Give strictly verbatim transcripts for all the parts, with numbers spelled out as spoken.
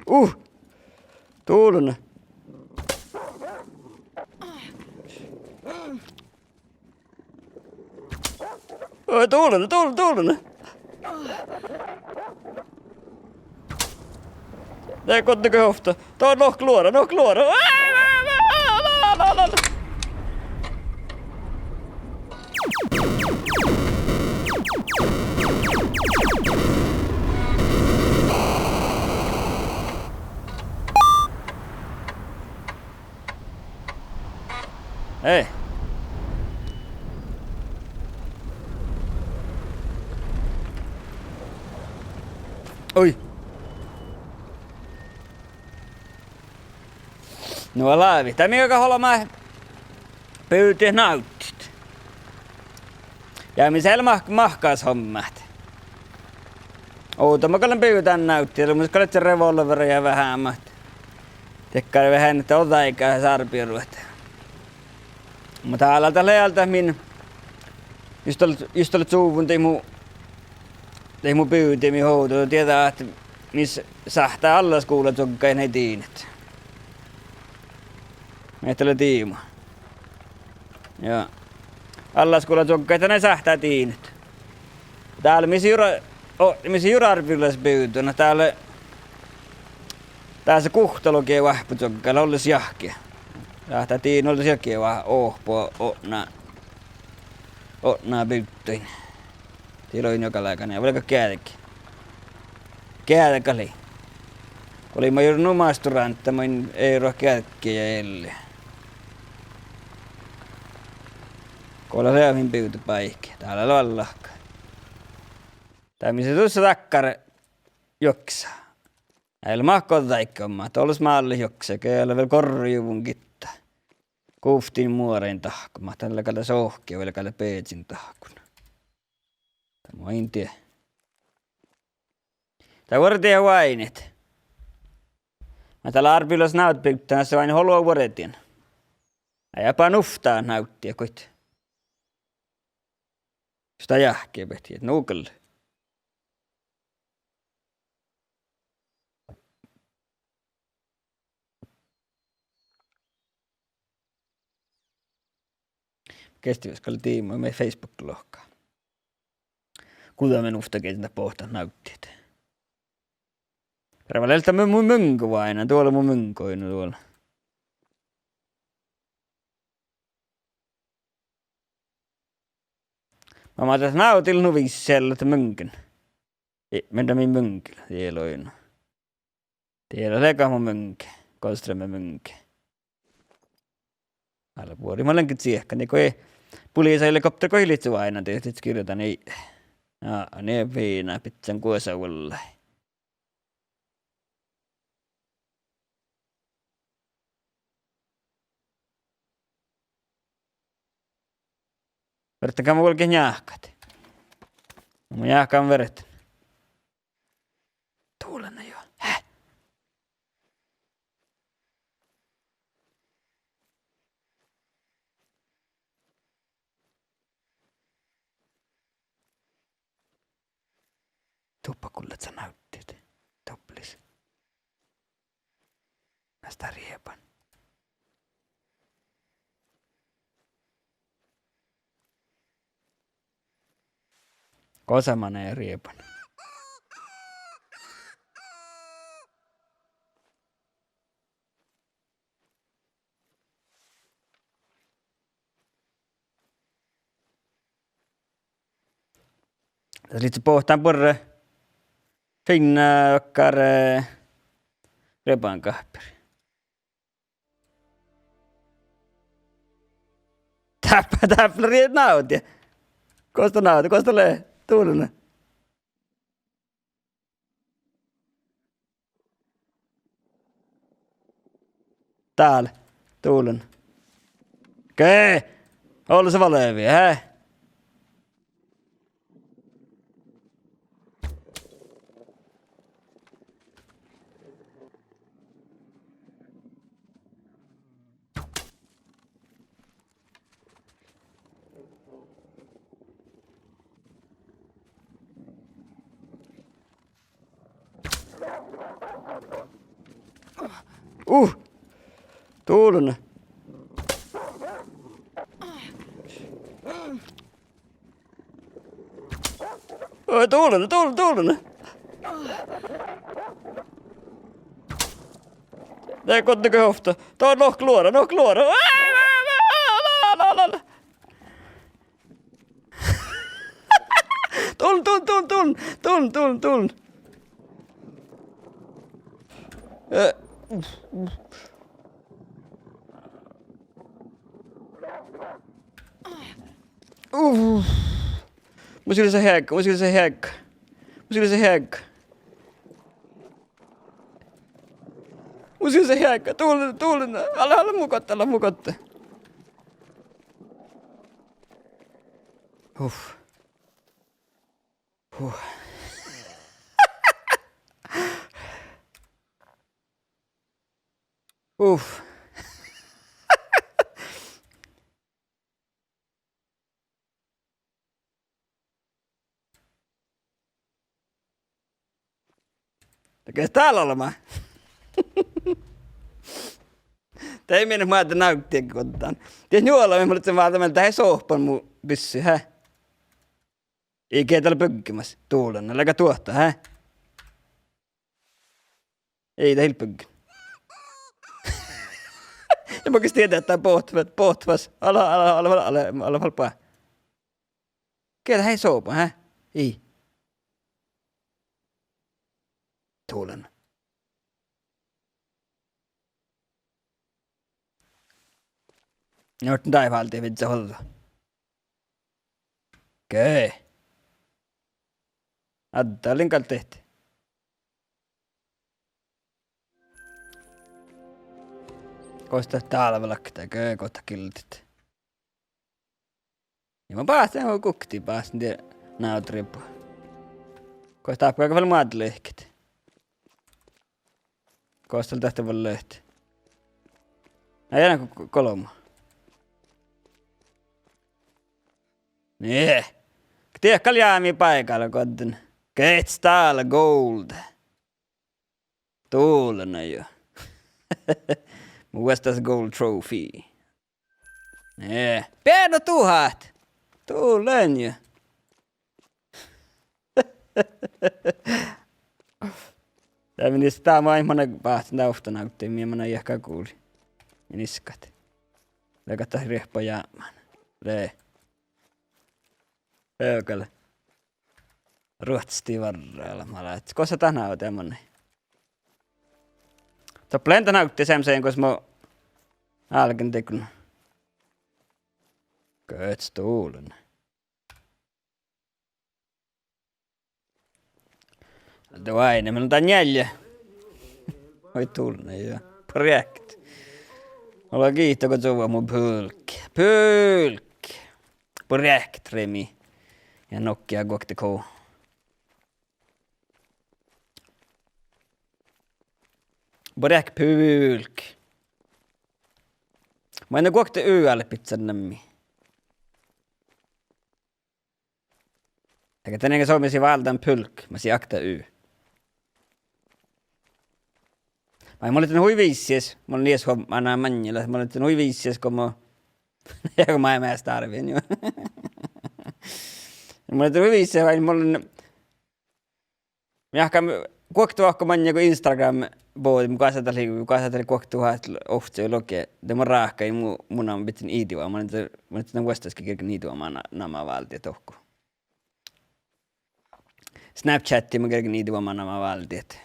Uh! Dulon. Oi, dulon, dulon, dulon. De gos go ovtta. Dá, lohke luora, lohke luora. Ei. Oi. Nu lávii. Dá mii galgat olbmot bivdit návttit. Ja mis eai leat mahkáhusat hommat. Ovdal mun gal lean bivdan návttit, mun gal lean revolvera ja veahá mat. Dakkár veahá ahte ođđa áigá árbeluođi. Muhto dál dat lea dál min, jus dal, jus dal cuvvon dat mu, dat mu bivde, mii ovdal, dieđát ahte mis sáhttá allaskuvlačuoggais nai dinet. Mii dat lea diibmu. Ja allaskuvlačuoggais dat nai sáhttá dinet. Dál mis jura, o, mis jura árbelas bivddo, na dál, dás guhttalogi oahppočuogga lea olles jahke. Sáhttá dinet olles jahke oahpu, otná, otná bivdduin. Dii lei nu galgá, vuolgit geađgii. Geađga lei. Go lei maid nu masturánta, maid eai ruohki geađgii ja elle. Go lea leat min bivddo báiki, dál lea oalle lahka. Dál mis lea dušše dakkár juoksa. Eai leat mahkáhusat áiggi, mat olles mállet juoksa, ge lea vel gorrojuvvon gitta. Guvttiin muorain dahkut, mat dat lea gal sohki, vel gal beasin dahkut. Dat mun in dieđe. Dat vuordit oaidnit. Mat dál árbelas návdet bivddan, das oaidná olu vuordiin. Eai, ja ba nuvttaa návdet goit. Jus dat jáhkebehtet, nu gal. Gestibas gal diibmu mii Facebook-lohká. Guđa minuvtta geaidnit bohtet návdet. Prevalle eltá mu, mu muŋga oaidná, duola mu muŋga oaidná duola. Mamma, dat návdet nu visot, dat muŋgá. Ii, mii dat mii muŋgá, dieđusge. Dieđusge leago mu muŋgá, Golstrømmi muŋgá. Ale buori, mun lean ge ciehkan, nie go poliisahelikopter go lihkii oaidnán, de, de girdan ii. Ja, nie fiinna, bidjan guosa vuollái. Vertán go mun vuolgit njáhkat. Mun njáhkán vertán. Dulon jo. Hää? Duppa gullá ca návdet. Duplis. Na stá rieban. Gosa manai rieban. Dat lei boahtán buorre fiinna dakkár, eh, rieban gáhpir. Dáppe, dáppe lea rieban návdet. Gos dat návdet, gos dat lea? Dulon. Dál. Dulon. Ge. Olles valvii, hää? Uh! Dulna. Oi, dulna, dul-, dulna. De guokte go ovtta. Dá, lohká luora, lohká luora. Dulna, dulna, dulna, dulna. Dulna, dulna, dulna. Eh, uf, uf. Uf. Mus lei heaga, mus lei heaga. Mus lei heaga. Mus lei heaga. Dulna, dulna. Ale, ale mu gotta, ale mu gotta. Uf. Huh. Uf. Dat ges dál olbmá. De mii moadde návddiiguin dan. Diet njuola, mii leat váldán, dat ii sohpan mu bissui, he. Ii ge dat lea buggemas, dulna, leago duohta, he. Ii, dat ii leat buggen. Ja mun gal dieđán, dat bohtet, bohtet fas. Ale, ale, ale, ale, ale fal bá. Ge dat ii sohpan, he? Ii. Dulna. Nuorten dai váldit viđe hođđa. Ge. Adda lei gal dihte. Gos dat dálve láhkai, ge, gos dat gildit. Ja mun báhcen, mun guokte báhcen die návrriba. Gos dáppe gal vel moadde lihket. Gos dal dat vel lihket. Ai, ena go-, golbma. Nie. Diet gal jámi báigalle goddin. Gehččas dál gold. Dulna jo. Mu vuosttaš gold trophy. Nie. Beare duhát. Dulna jo. Ja mii lea dá maid manai báhcen dá ovtta návddi, mii manai eahkes guli. Ja niskat. Leago dat riehpa jápmán. Lei. Eagal. Ruohtas dii várra, ale ma lea. Gos dat návddi manai? Doppe lean dát návddi seamma, gos mo álgen dego. Gehččas dulna. Doaine, mii leat dán njeallje. Oi, dulna, ja. Projekt. Ole giitta go čuovvat mu pulk. Pulk. Projekt, remi. Ja nokki ja guokte ko. Projekt pulk. Maid guokte u ale bidjan nammi. Ega dan ii somá, sii váldán pulk, mas sii okta u. Maid mun lean hui viisses, mun lean ieš hommá ná maŋŋel, mun lean hui viisses go mo, ja go ma eai measta árvvejin juo. Mun lean hui viisses, vai mun lean Mii jáhkán guokte dohko maŋŋel go Instagram bođii, mun goassá dat lei, goassá dat lei guokte duhát ovcci logi, de mun ráhkadan mu, mu namma bidjan Iidioma, mun, mun lean vuosttaš ge girkan Iidioma na-, nama váldit dohko. Snapchatti mun girkan Iidioma nama váldit.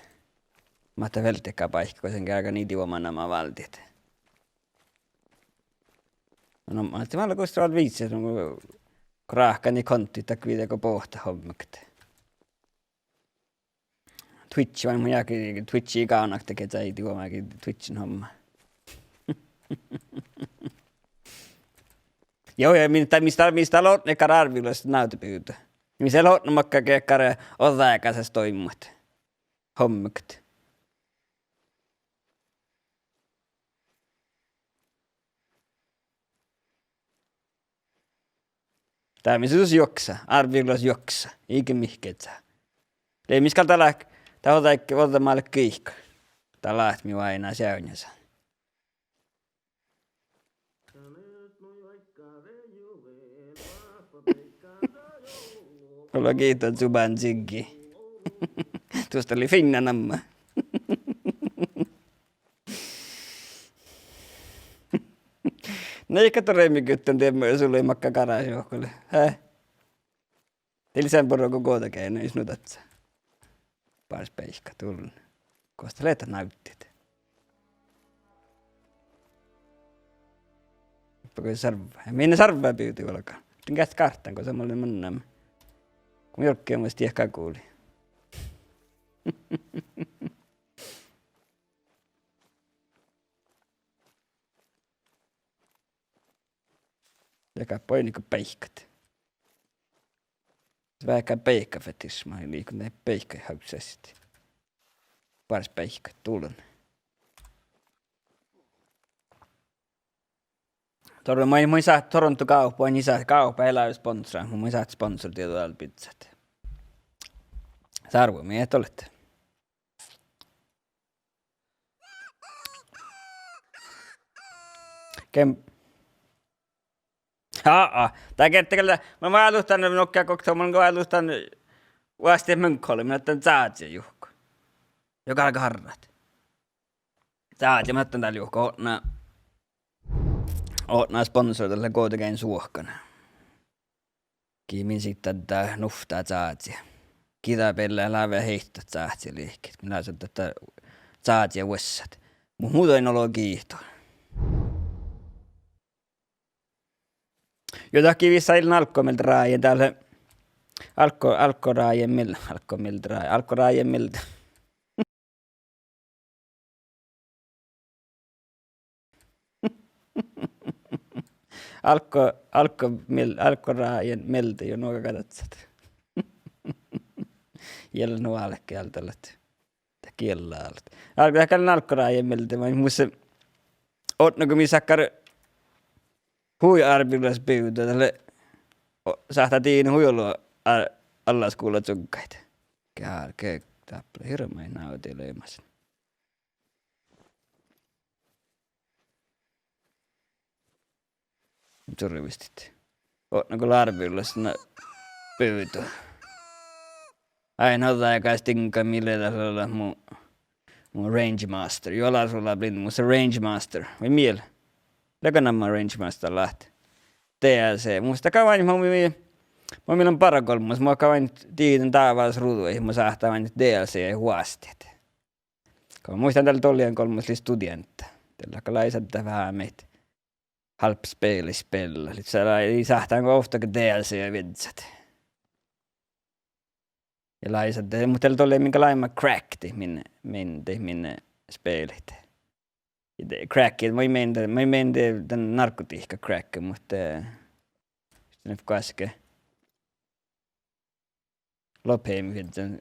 Mat dat vel dego báikka, gos mun girkan Iidioma nama váldit. No, ma ahte vel gos dat viisses, no, go ráhkadan kontot dakkár videot go bohtet hommet. Twitch, vai mun jáhkán Twitchi gávnnat dego, dego Iidioma ge Twitchin homma. Joo, ja min-, dat, mis dat, mis dat lea, ne gal árvvilaš návdebivdu. Mis lea makkár ge gal ođđa áigá doaimmat. Hommet. Dá mis ii dus juoksa, árvvilaš juoksa, iige mihkkege. Lei mis gal dat lea, Dat ođđa, ođđa málkit. Dat lea mii oaidná seavdnjasa. Olá giitu, Zuban Ziggy. Duos dat lei fiinna namma. Na, iige doaimma guttan diemma, sul lei makka garáš juohke lea. Hää? Dieđusge buorre go Guovdageainnu jus nu dadjá. Bárs beaivvi dullen. Gos dat lea dat návddit? Doppe go sarvva. Ja mii sarvva bivdit vuolgán. Din geat gártán go sa mallin mannan. Go mun jorggan mus diehka guli. Dego boaivvi go beikkat. Veahá beikka fetiš, ma liikon dego beikka hausestit. Bárs beikka dullen. Toron, mun, mun sáhtán Toronto gávppa, mun sáhtán gávppa eai sponsorá, mun sáhtán sponsordiet dál bizzat. Sárvu mii eat ollet. Ken-, aa, dat gerte gal, mun váldán, nu gal gokte, mun váldán oasttit munkkaolbmot dan cázi juhke. Juo galgá harrat. Cázi, mun dál juhke, odne, odne sponsor dalle Guovdageainnu suohkan. Gii min sitadda nuvtta cázi. Gii dat beallá lávejit heittot cázi liikit. Min lea son dat cázi vuossat. Muhto muđui olo giitu. Juo dat gii vissa ii lean alkko mielde rájen dál. Alkko, alkko rájen miel-, alkko mielde rájen, alkko rájen mielde. Alkko, alkko miel-, alkko rájen mielde juo nuoga gadatsat. Ieš nu álki áldalat. Dat giella állat. Álgá, dat gal alkko rájen mielde, ma-, mus, odne go mii sáhttá hui árbevirolaš bivdda, dat lea, o-, sáhttá diŋga hui olu a-, allaskuvllas čuggaid. Ge-, ge-, dáppe lea hirbmat návddi leimas. Čurvestit. Odne go árbevirolaš na bivdu. Ai, no dat gal diŋga mii lea dat lea mu, mu Range Master. Juo lea sul lea blind, mus Range Master. Vai miel? Leago namma Range Master leat. D L C. Mus dat gal oaidná, mu mii, mu mii lean bargolbmas, mu gal oaidná diidda dávás ruđaid, mu sáhttá oaidnit D L C-jaid oastit. Go muittán dalle dollii golbmas lei studeanta. Dalle gal lei sadda veahá maid hálbbespielaid spiella. Lei sa-, lei sáhttán go ovtta D L C-jaid viežžat. Ja lei sadda, muhto dalle dollii min gal leimmet crackit min, min, de min spielit. Ja de crackit, ma ii mean, ma ii mean de dan narkotihkka crackit, muhto, eh, ne gaske lopehit viežžan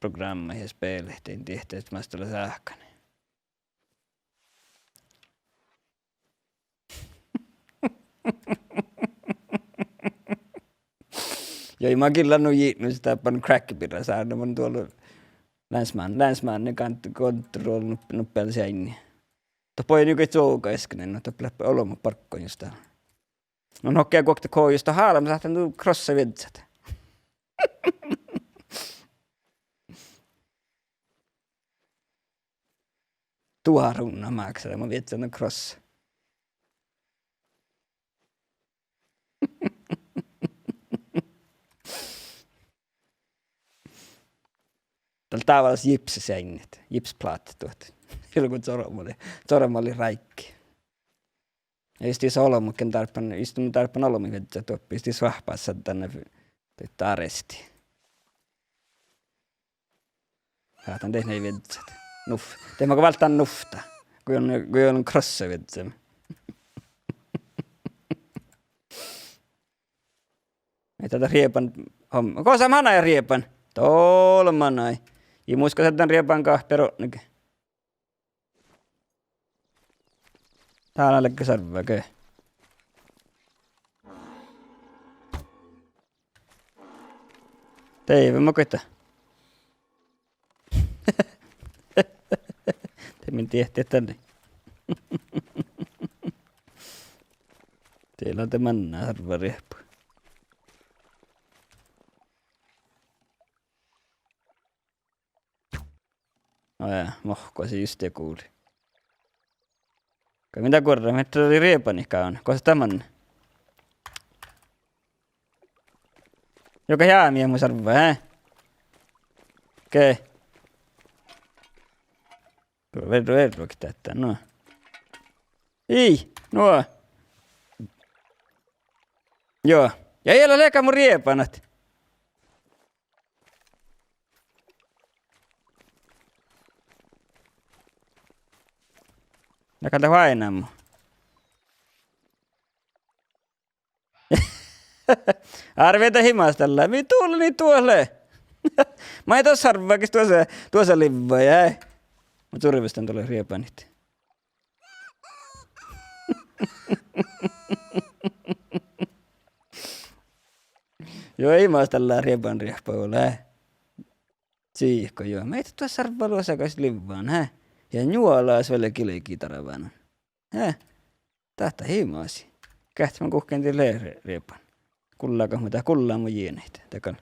programmaid ja spielit, in diehtá, ahte mas dat lea sáhkane. Ja ii ma gilla nu jitnus dáppe crackbirra sárne, mun doallu Länsmán-, Länsmáni kan-, kontroll nup-, nuppe seainni. Doppe ii nu go čuoga eskinen, no doppe leat olbmot bargguin jus dál. No nohká guokte kojus dat hála, ma sáhtán du krossa viežžat. Duhát ruvnná máksá, ma viežžan krossa. Dál dávás jipseseainnit, gipsplátet duot. Ilgo cormali, cormali ráiggi. Ja jus disa olbmot, ken dárbbašii, jus mun dárbbašin olbmot viežžat doppe, jus disa oahppá saddáneappot, dat aresti. Sáhtán de nai viežžat. Nuf-, de maga válddán nuvtta. Go juo, go juo krossa viežžan. Mii dat rieban, hom-, gosa manai rieban? Dol manai. Ii mus go saddan rieban gahpir odne ge. Dál lea ge sarvva ge. Deaivve mo goit. Mii diehttit dan. Diet leat manná sarvvariehpui. Aa, mohko siste guvlii. Go mii dat guorrat, mii dat lei riebanit gávdnat. Gos dat manná? Juoga jámii mu sarvva, eh? Okei. Go verru, verru, okei, dáppe, nu. Ii, nu. Juo. Ja ii leat leaga mu riebanat. Na gal dat oaidná mu. Árve dat imastallat, mii dula, mii dula. Maid dat sarvvá ges duosa, duosa livvai, eh? Mun curvestan dalle riebanit. Juo, imastallat riebanriehpa vuolá. Sihko, juo. Maid dat duosa sarvvá lusa ges livvan, hä? Ja njuola vel gilgii darvánan. Hä? Dáppe imasii. Geahča mun guhken dii lea rieban. Gullagat mu, dat gullá mu jienit. Dat gal.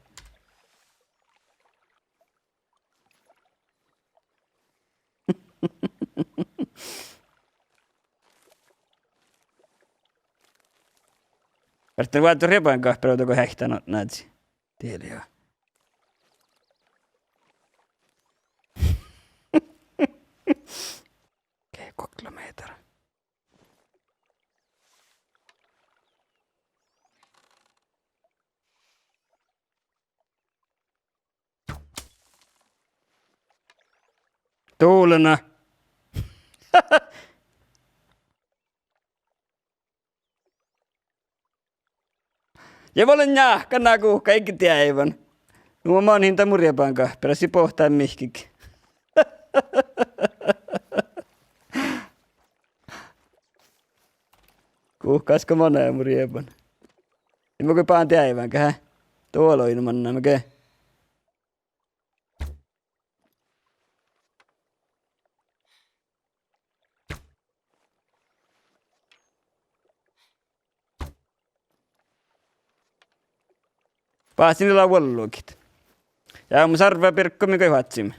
Erte vuođđut rieban gahpera, dego heaitán atnádii. Diela, juo. Okei, gokla mehtera. Dulena. Ja mun lean njáhkán guhká, ii ge deaivan. Nu mo manhin dan mu rieban gahpera, sii bohtán mihkkege. Guhkás go manai mu rieban. Ii mo ge ban deaivan ge, hä? Duola oidno manná ge. Báhcin lea vuollogit. Ja mu sarvvá birggomin go oaččumin.